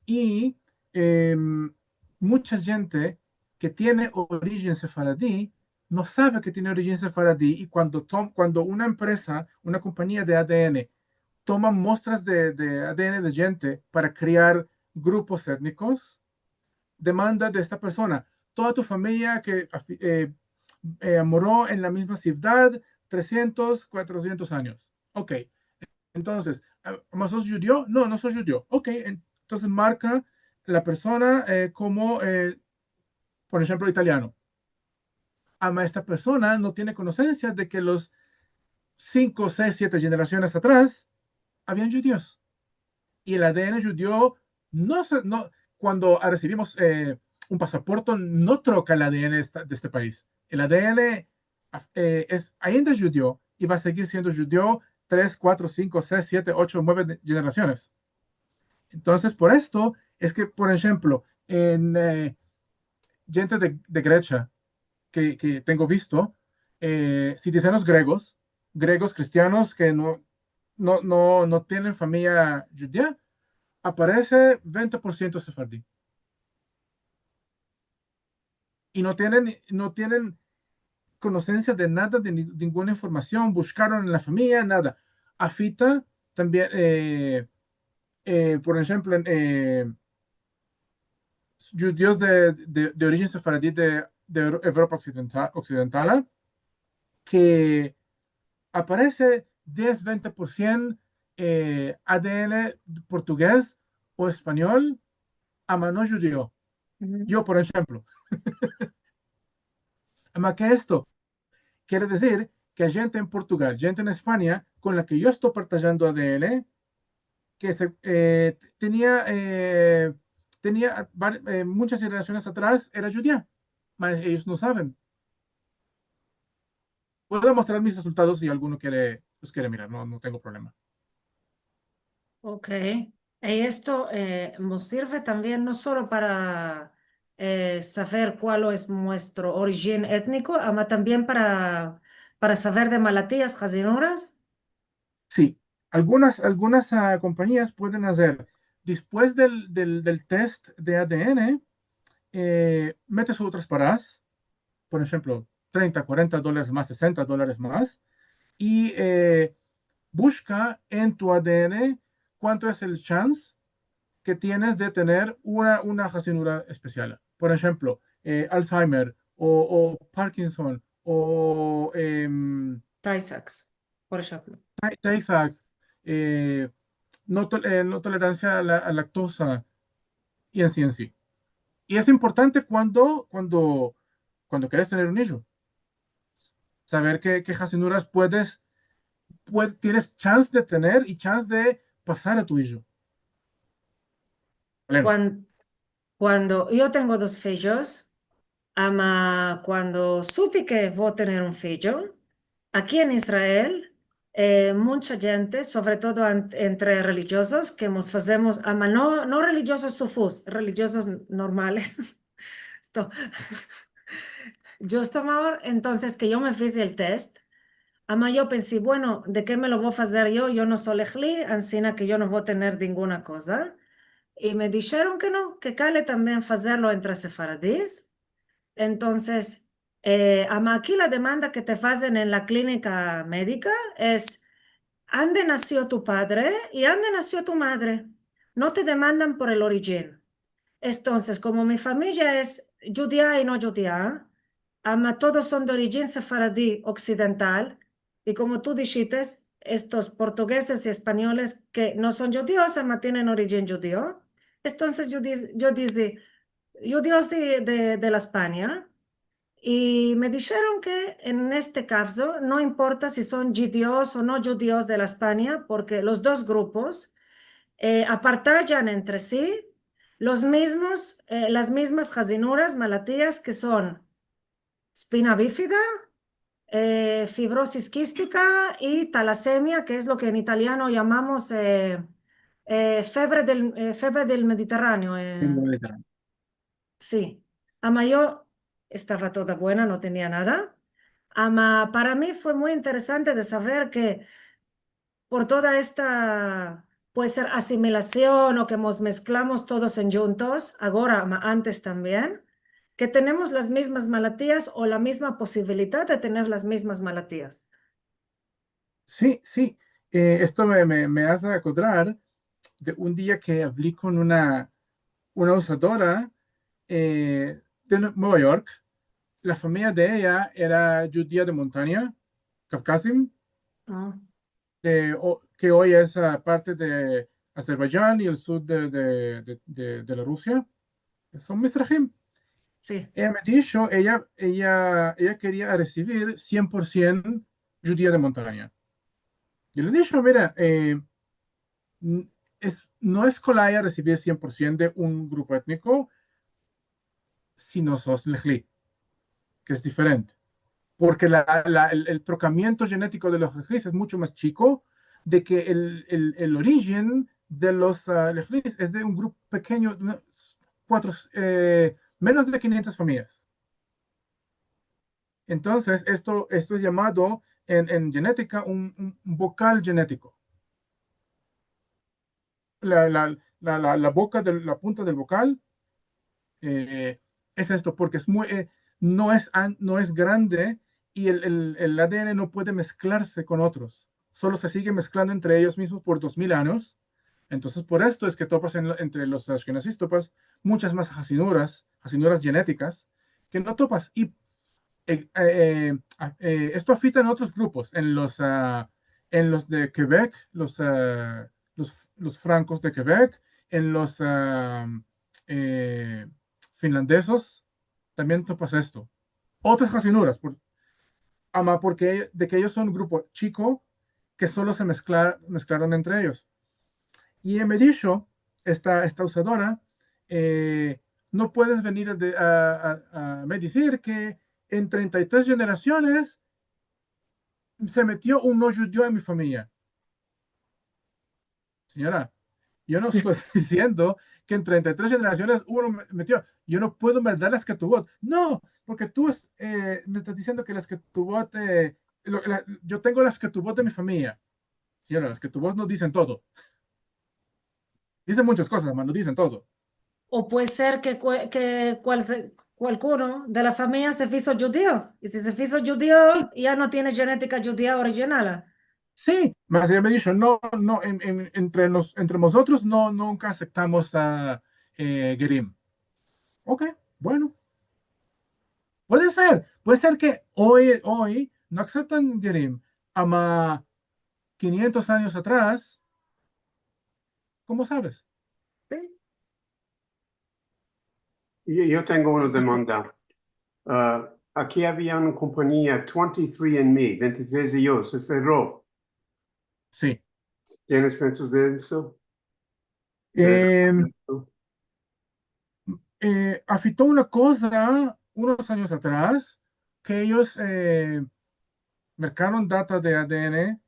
I, em, muncha djente ke tiene orijen sefaradi no save ke tiene orijen sefaradi, i kuando tom- kuando una empresa, una kompanyia de A D N toma mostras de, de A D N de djente para krear grupos etnikos, demanda de esta persona: "Toda tu famiya ke afi- eh, eh, moro en la mizma sivdad tresientos, kuatrosientos anyos". Ok. Entonses, ah, "Ama sos djudio?" "No, no so djudio". Ok, en- entonses marka la persona, eh, komo, eh, por enshemplo, italiano. Ama esta persona no tiene konosensia de ke los sinko, seis, siete jenerasiones atras avian djudios. I el A D N djudio no se, no, kuando resivimos, eh, un pasaporte, no troka el A D N esta- de este pais. El A D N af- eh, es ainda djudio i va a segir siendo djudio tres, kuatro, sinko, seis, siete, ocho, mueve de- jenerasiones. Entonses, por esto es ke, por enshemplo, en, eh, djente de, de Gresia ke, ke tengo visto, eh, si dizemos gregos, gregos kristianos ke no, no, no, no tienen famiya djudia, aparese vente por siento sefaradi. I no tienen, no tienen konosensia de nada, de ni- ninguna informasion, bushkaron en la famiya, nada. Afita tambien, eh, eh, por enshemplo, en, eh, djudios de, de, de orijen sefaradi de, de Evropa oksidenta- oksidentala, ke aparese diez, vente por sien, eh, A D N portugez o espanyol, ama no djudio. Yo, por enshemplo. Ama ke esto kere dizir ke a djente en Portugal, djente en Espanya, kon la ke yo esto partajando A D N, ke se, eh, tenia, eh, tenia var-, eh, munchas djenerasiones atras, era djudia, mas eyos no saven. Puedo mostrar mis rezultados si alguno kere, los kere mirar, no, no tengo problema. Ok. I esto, eh, mos sirve tambien no solo para, eh, saver kual es muestro orijin etniko, ama tambien para, para saver de malatias, hazinuras. Si, algunas, algunas, ah, kompanyias pueden azer, despues del, del, del test de A D N, eh, metes otras paras, por enshemplo, trenta, kuarenta dolares mas, sesenta dolares mas, i, eh, bushka en tu A D N kuanto es el chans ke tienes de tener una, una hazinura espesial. Por enshemplo, eh, Alzheimer o, o Parkinson o, em, Tay-Sachs, por enshemplo. Tay-, Tay-Sachs, eh, no tol-, eh, no toleransia a la, a laktoza, i ansi, ansi. I es importante kuando, kuando, kuando keres tener un ijo. Saver ke, ke hazinuras puedes, pue-, tienes chans de tener i chans de pasar a tu ijo. Elena. Kuan-, kuando yo tengo dos fijos, ama kuando supi ke vo tener un fijo, aki en Israel, eh, muncha djente, sovre todo an-, entre relijozos, ke mos fazemos, ama no, no relijozos sufus, relijozos normales. Esto. Yo esto mayor, entonses ke yo me fiz el test, ama yo pensi, bueno, de ke me lo vo fazer yo? Yo no so lehli, ansina ke yo no vo tener ninguna koza. I me disheron ke no, ke kale tambien fazerlo entre sefaradis. Entonses, eh, ama aki la demanda ke te fazen en la klinika medika es ande nasio tu padre i ande nasio tu madre. No te demandan por el orijin. Entonses, komo mi famiya es djudia i no djudia, ama todos son de orijin sefaradi oksidental, i komo tu dishites, estos portugezes i espanyoles ke no son djudios, ama tienen orijin djudio, entonses yo diz-, yo dizi, djudios de, de, de la Espanya, i me disheron ke en este kavzo no importa si son djudios o no djudios de la Espanya, porke los dos grupos, eh, apartajan entre si los mizmos, eh, las mizmas hazinuras, malatias, ke son spina bifida, eh, fibrosis kistika i talasemia, ke es lo ke en italiano yamamos, eh, eh, febre del, eh, febre del Mediterraneo, eh. Del Mediterraneo. Si. Ama yo estava toda buena, no tenia nada. Ama para mi fue muy interesante de saver ke por toda esta, puede ser, asimilasion o ke mos mesklamos todos endjuntos, agora, ama antes tambien, ke tenemos las mizmas malatias o la mizma posibilidad de tener las mizmas malatias. Si, si. Eh, esto me, me, me aze akodrar de un dia ke avli kon una, una uzadora, eh, de Nue-, Nueva York. La famiya de eya era djudia de montanya, Kafkazim, Ah, eh, o, ke oy es, ah, parte de Azerbaidjan i el sud de, de, de, de, de la Rusia. Son Mizrahim. si. Eya me disho, eya, eya, eya keria resivir sien por sien djudia de montanya. I le disho, mira, eh, n-, es, no es kolay resivir sien por sien de un grupo etniko si no sos lehli, ke es diferente. Porke la, la, el, el trokamiento djenetiko de los lehlis es muncho mas chiko de ke el, el, el orijin de los, ah, lehlis es de un grupo pekenyo, de una, kuatro, eh, menos de kinientas famiyas. Entonses, esto, esto es yamado en, en djenetika un, un, un vokal djenetiko. La, la, la, la, la boka del, la punta del vokal, eh, es esto, porke es muy, eh, no es an-, no es grande i el, el, el A D N no puede mesklarse kon otros. Solo se sigue mesklando entre eyos mizmos por dos mil anyos. Entonses, por esto es ke topas en, entre los ashkenazis, topas munchas mas hazinuras, hazinuras djenetikas, ke no topas. I eh, eh, eh, a- eh, esto afita en otros grupos, en los, ah, en los de Quebec, los, ah, los, los francos de Quebec, en los, ah, eh, finlandesos, tambien topas esto. Otras hazinuras, por, ama, porke de ke eyos son un grupo chiko ke solo se meskla-, mesklaron entre eyos. I me disho esta, esta uzadora, eh, "No puedes venir a de-, a, a, a me dizir ke en trenta i tres jenerasiones se metio un no djudio en mi famiya". Sinyora, yo no esto diziendo ke en trenta i tres jenerasiones uno me metio. Yo no puedo merdar las ketuvot. No, porke tu, eh, me estas diziendo ke las ketuvot, eh, lo, la, yo tengo las ketuvot de mi famiya. Sinyora, las ketuvot no dizen todo. Dizen munchas kozas, ma no dizen todo. O puede ser ke kue-, ke kual se-, kualkuno de la famiya se fizo djudio. I si se fizo djudio, ya no tiene jenetika djudia orijinala. Si, mas eya me disho, "No, no, en, en, entre nos, entre mozotros no, nunka aseptamos a, eh, gerim". Okey, bueno. Puede ser, puede ser ke oy, oy no aseptan gerim, ama kinyentos anyos atras, komo saves? Si. Yo, yo tengo una demanda. Ah, aki avia una kompanyia, twenty-three and me, ventitres de eyos, se serro. Si. Tienes pensado de esto? Em, eh, afito una koza unos anyos atras, ke eyos, eh, merkaron data de A D N,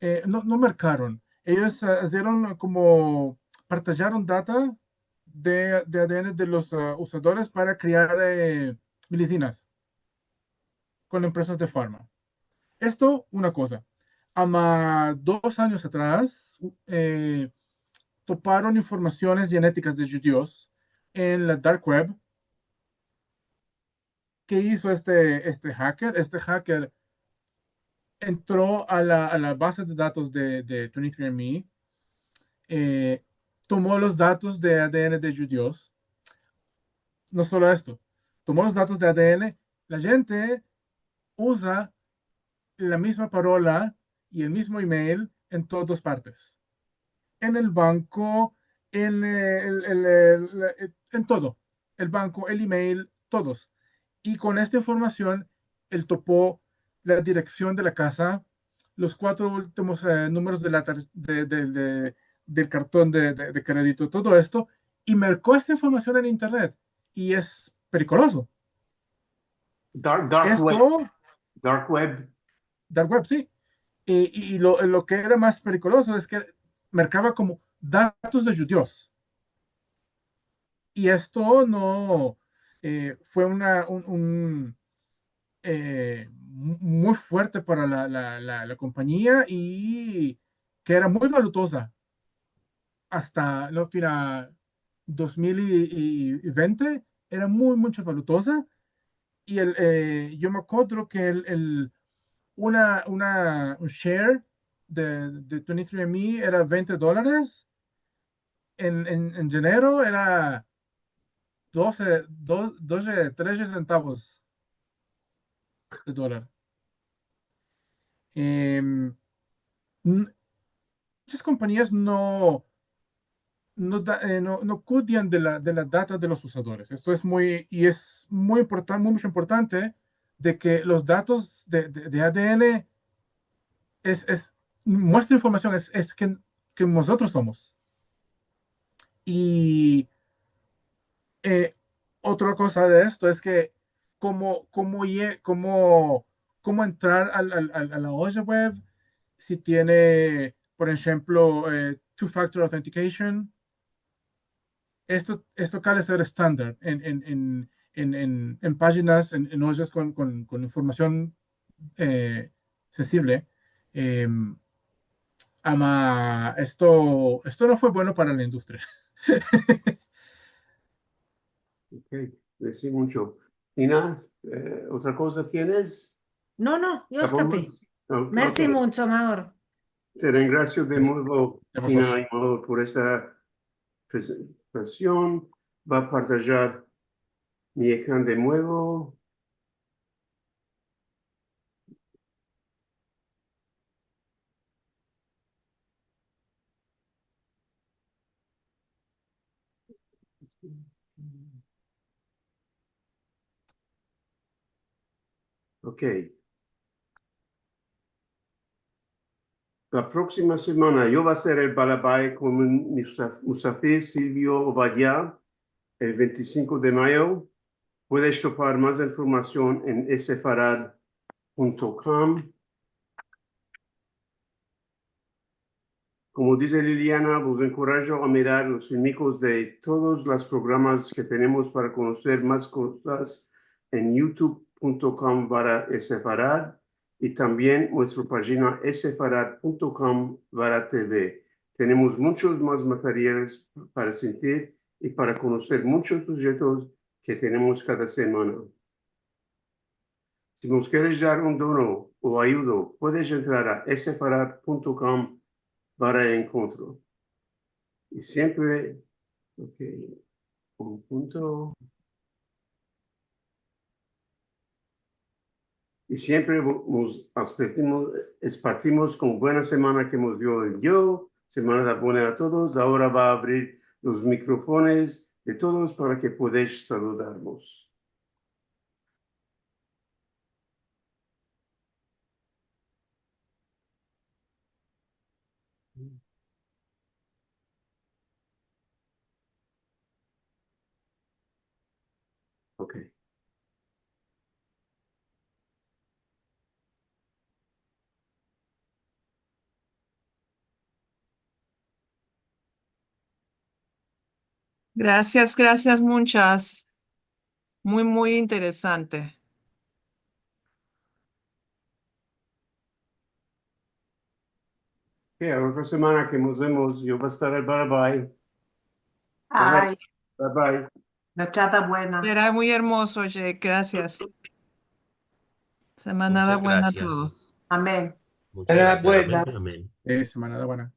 eh, no, no merkaron, eyos, ah, izieron komo partajaron data de, de A D N de los, ah, uzadores para kriar, eh, medisinas kon empresas de farma. Esto, una koza. Ama dos anyos atras, eh, toparon informasiones jenetikas de djudios en la dark web. Ke izo este, este hacker? Este hacker entro a la, a la baze de datos de, de twenty-three and me, eh, tomo los datos de A D N de djudios. No solo esto, tomo los datos de A D N, la djente uza la mizma parola i el mizmo email en todas partes. En el banko, en, eh, el, el, el, eh, en todo. El banko, el email, todos. I kon esta informasion, el topo la direksion de la kaza, los kuatro ultimos, eh, numeros de la tar-, de, de, de, del karton de, de, de kredito, todo esto, i merko esta informasion en internet. I es perikolozo. Dark, dark web. Esto, Dark web. dark web, si. I, i lo, lo ke era mas perikolozo es ke merkava komo datos de djudios. I esto no, eh, fue una, un, un, eh, mu-, muy fuerte para la, la, la, la kompanyia i ke era muy valutoza. Asta, no, fina dos mil i, i, i vente, era muy, muncho valutoza. I el, eh, yo me akodro ke el, el, una, una, un share de, de twenty-three and me era vente dolares. En, en, en djenero era doze, do-, doze, treze sentavos de dolar. Em, n-, munchas kompanyias no, no da-, eh, no, no kudian de la, de la data de los uzadores. Esto es muy, i es muy importan-, muy, muncho importante de ke los datos de, de, de A D N es, es, muestra informasion, es, es ke, ke mozotros somos. I, eh, otra koza de esto es ke komo, komo ye-, komo, komo entrar al, al, al, a la oja web, si tiene, por enshemplo, eh, two-factor authentication. Esto, esto kale ser estándar en, en, en, en, en, en pajinas, en, en ojas kon, kon, kon informasion, eh, sensivle. Em, ama esto, esto no fue bueno para la industria. Okey, mersi muncho. Tina, eh, otra koza tienes? No, no, yo eskapi. Okey. Mersi muncho, Maor. Te rengrasio de muevo, A Tina vozotros. i Maor, por esta prezentasion. Va a partajar mi ekran de muevo. Ok. La proksima semana yo va ser el balabai kon mi musa-, musafir Silvio Ovadia, el vente i sinko de mayo. Puedes topar mas informasion en sefarad punto com. Komo dize Liliana, vos enkorajo a mirar los filmikos de todos los programas ke tenemos para konoser mas kozas en youtube punto com barra sefarad i tambien muestro pajina sefarad punto com barra tv. Tenemos munchos mas materiales para sentir i para konoser munchos sujetos ke tenemos kada semana. Si mos keres dar un dono o ayudo, puedes entrar a sefarad punto com barra enkontro. I siempre, ok, un punto. I siempre vo-, mos espartimos, espartimos kon buena semana ke mos dio el Dio, semana buena a todos. Agora va a avrir los mikrofones de todos para ke podesh saludarmos. Ok. Grasias, grasias munchas. Muy, muy interesante. Ok, a otra semana ke mos vemos, yo va a estar el balabai. Ay. Bye bye. Nochada buena. Sera muy ermozo, Jake. Grasias. Semanada buena a todos. Amen. Munchas grasias. Semanada buena. Amen. Eh, semanada buena.